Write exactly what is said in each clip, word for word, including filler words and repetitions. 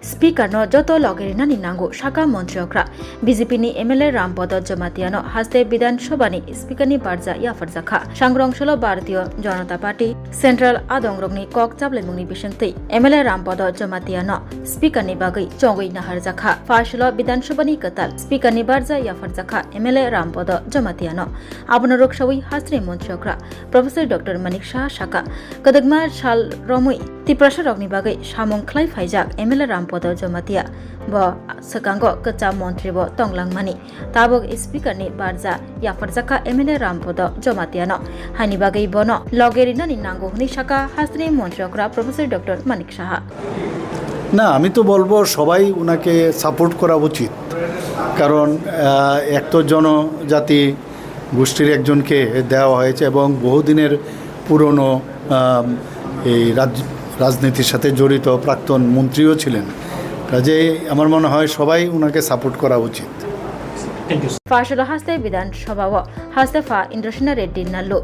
Speaker no joto loge rinani nango, saka montri okra. B J P ni M L A Rampodo Jamatia no haste Bidhan Sabha ni Speaker ni barja yapharjakha. Sangrong solo Bharatiya Janata Party Central adongrokni kok chaplaimungni bisingtwi M L A Rampodo Jamatia no Speaker ni bagwi chongwi naharjakha. Pha solo Bidhan Sabha ni kwtal Speaker ni barja yapharjakha M L A Rampodo Jamatia no. Abono rwksawi hasteni montri okra Professor Doctor Manik Saha saka, kwdwkma sal romwi Tiprasa rokni bagwi samung khlai phaijak M L A Rampodo Jamatia bo swkango kwcham montri bo tonglangmani. Tabuk Speaker ni barja yapharjakha M L A Rampodo Jamatia no, haini bagwi bono loge rinani nango hwnwi saka hasteni montri okra Professor Doctor Manik Saha. না, আমি তো বলবো সবাই ওনাকে সাপোর্ট করা উচিত, কারণ আহ, এক তো জনজাতি গোষ্ঠীর একজনকে দেওয়া হয়েছে এবং বহুদিনের পুরনো আহ, এই রাজ রাজনীতির সাথে জড়িত প্রাক্তন মন্ত্রীও ছিলেন। কাজেই আমার মনে হয় সবাই ওনাকে সাপোর্ট করা উচিত। Pha solo haste Bidhan Sabha o haste pha Indrasena Reddy Nallu.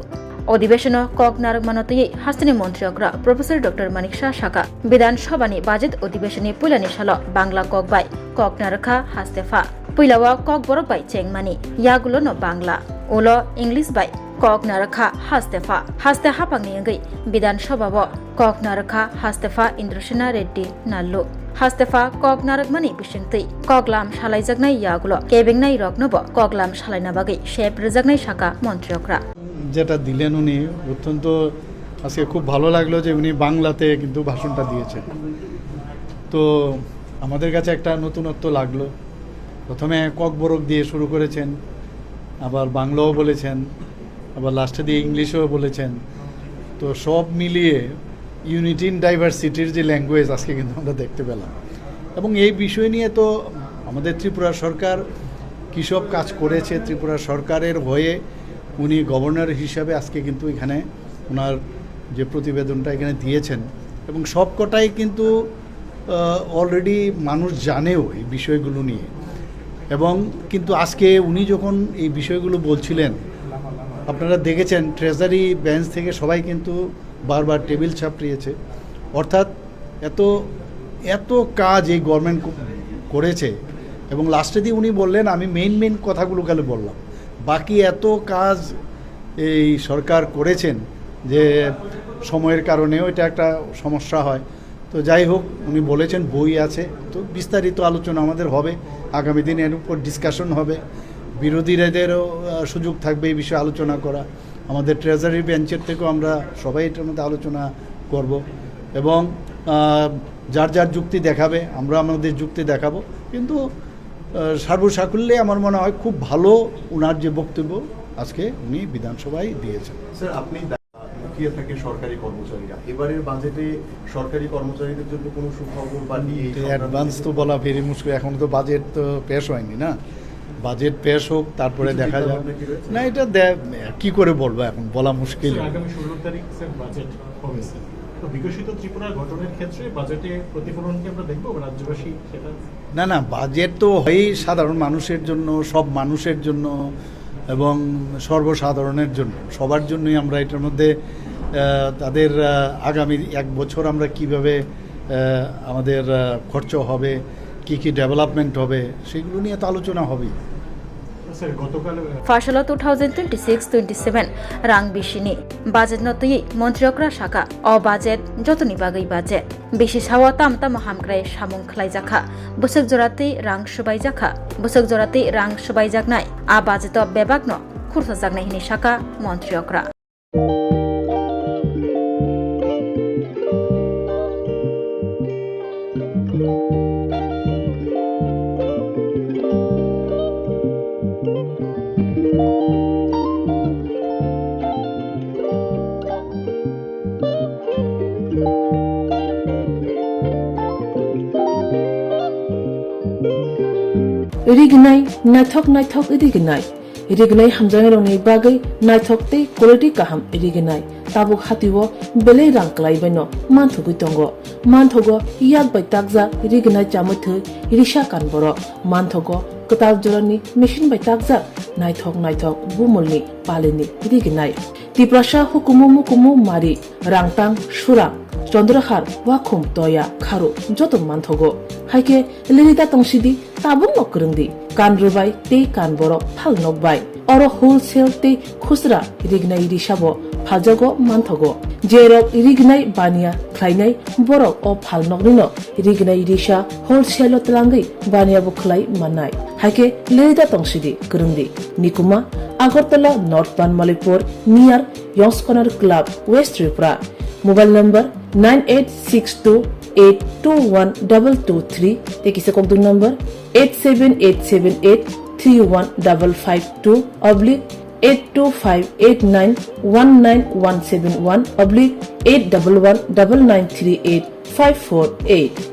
Odhibeshono kok narwkmano twiwi hasteni montri okra Professor Doctor Manik Saha saka, Bidhan Sabha ni budget odhibeshon ni puilani salo Bangla kok bai kok narwkha haste pha. Puila o kok borok bai chengmani, yagulo no Bangla, ulo English bai kok narwkha haste pha. Haste haphangni wngwi Bidhan Sabha o kok narwkha haste pha Indrasena Reddy Nallu. Haste pha kok narwkmani bisingtwi koklam salaijaknai yagulo kebengnai rokno bo koklam salaina bagwi sep rwjaknai saka montri okra. যেটা দিলেন উনি, অত্যন্ত আজকে খুব ভালো লাগলো যে উনি বাংলাতে কিন্তু ভাষণটা দিয়েছেন। তো আমাদের কাছে একটা নতুনত্ব লাগলো। প্রথমে ককবরক দিয়ে শুরু করেছেন, আবার বাংলাও বলেছেন, আবার লাস্টে দিয়ে ইংলিশও বলেছেন। তো সব মিলিয়ে ইউনিটি ইন ডাইভার্সিটির যে ল্যাঙ্গুয়েজ আজকে কিন্তু আমরা দেখতে পেলাম। এবং এই বিষয় নিয়ে তো আমাদের ত্রিপুরা সরকার কী সব কাজ করেছে, ত্রিপুরা সরকারের হয়ে উনি গভর্নর হিসাবে আজকে কিন্তু এখানে ওনার যে প্রতিবেদনটা এখানে দিয়েছেন, এবং সবকটাই কিন্তু অলরেডি মানুষ জানেও এই বিষয়গুলো নিয়ে। এবং কিন্তু আজকে উনি যখন এই বিষয়গুলো বলছিলেন, আপনারা দেখেছেন ট্রেজারি বেঞ্চ থেকে সবাই কিন্তু বারবার টেবিল চাপড়িয়েছে। অর্থাৎ এত এত কাজ এই গভর্নমেন্ট করেছে, এবং লাস্টে দিয়ে উনি বললেন, আমি মেইন মেইন কথাগুলো খালি বললাম, বাকি এত কাজ এই সরকার করেছেন যে সময়ের কারণেও এটা একটা সমস্যা হয়। তো যাই হোক, উনি বলেছেন বই আছে, তো বিস্তারিত আলোচনা আমাদের হবে, আগামী দিনে এর উপর ডিসকাশন হবে। বিরোধীদেরও আহ, সুযোগ থাকবে এই বিষয়ে আলোচনা করা। আমাদের ট্রেজারি বেঞ্চের থেকেও আমরা সবাই এটার মধ্যে আলোচনা করব এবং আহ, যার যার যুক্তি দেখাবে, আমরা আমাদের যুক্তি দেখাবো। কিন্তু আহ, সর্বসাকুল্যে আমার মনে হয় খুব ভালো ওনার যে বক্তব্য আজকে উনি বিধানসভায় দিয়েছেন। স্যার, আপনি দা- মুখিয়ে থাকে সরকারি কর্মচারীরা। এবারের বাজেটে সরকারি কর্মচারীদের জন্য কোনো সুখবর বা নেই এই সংক্রান্ত অ্যাডভান্স কিছু? তো বলা ভেরি মুশকিল, এখন তো বাজেট তো পেশ হয়নি না। বাজেট পেশ হোক, তারপরে কিছু দেখা যাক। চিন্তাভাবনা কি রয়েছে? না, এটা দে- কি করে বলবো, এখন বলা মুশকিল। স্যার, আগামী ষোলো তারিখ স্যার বাজেট হবে স্যার। তো বিকশিত ত্রিপুরা গঠনের ক্ষেত্রে বাজেটে প্রতিফলন কি আমরা দেখবো রাজ্যবাসী সেটা? না, না, বাজেট তো হয়ই সাধারণ মানুষের জন্য, সব মানুষের জন্য এবং সর্বসাধারণের জন্য, সবার জন্যই আমরা এটার মধ্যে, আহ, তাদের, আহ, আগামী এক বছর আমরা কিভাবে, আহ, আমাদের, আহ, খরচ হবে, কি কি ডেভেলপমেন্ট হবে, সেগুলো নিয়ে তো আলোচনা হবেই। স্যার, গতকাল, আহ, Pha solo two thousand twenty-six twenty-seven rang bisini budget no twiwi montri okra saka, o budget jotoni bagwi budget. Bisi sao tamo tamo hamkrai samung khlaijakha, bwswk joratwi rang swbaijakha, bwswk joratwi rang swbaijaknai a budget o bebakno khursajaknai hwnwi sakha montri okra. Rignai, naithok naithok rignai. Rignai hamjaknairokni bagwi naithok tei quality kaham rignai. Tabuk hatio belai rang kwlaibaino manthogwi tongo. Manthogo yak bai takjak rignai chamwi thwi risa kan borok. Manthogo kwtal jorani machine bai takjak naithok naithok bumulni palini rignai. Tiprasa hukumu mukumu mari rangtang surang Chandrahar, Wakhum, Toya, Kharo joto manthogo. Haikhe lerida tongsidi, tabukno kwrwngdi, kan rwbai tei kan borok phalnok bai. Oro wholesale tei khusra rignai risabo phaljago manthogo. Jerok rignai baniya khlainai borok o phalnoknino rignai risa wholesale-o twlangwi baniyabo khlai mannai. Haikhe lerida tongsidi, kwrwngdi. Nikuma, Agartala North Banmalipur, near Yongskhonar Club, West Tripura. Mobile number nine eight six two eight two one double two three, tei kisa kokdwng number eight seven eight seven eight three one double five two oblique eight two five eight nine one nine one seven one oblique eight double one double nine three eight five four eight.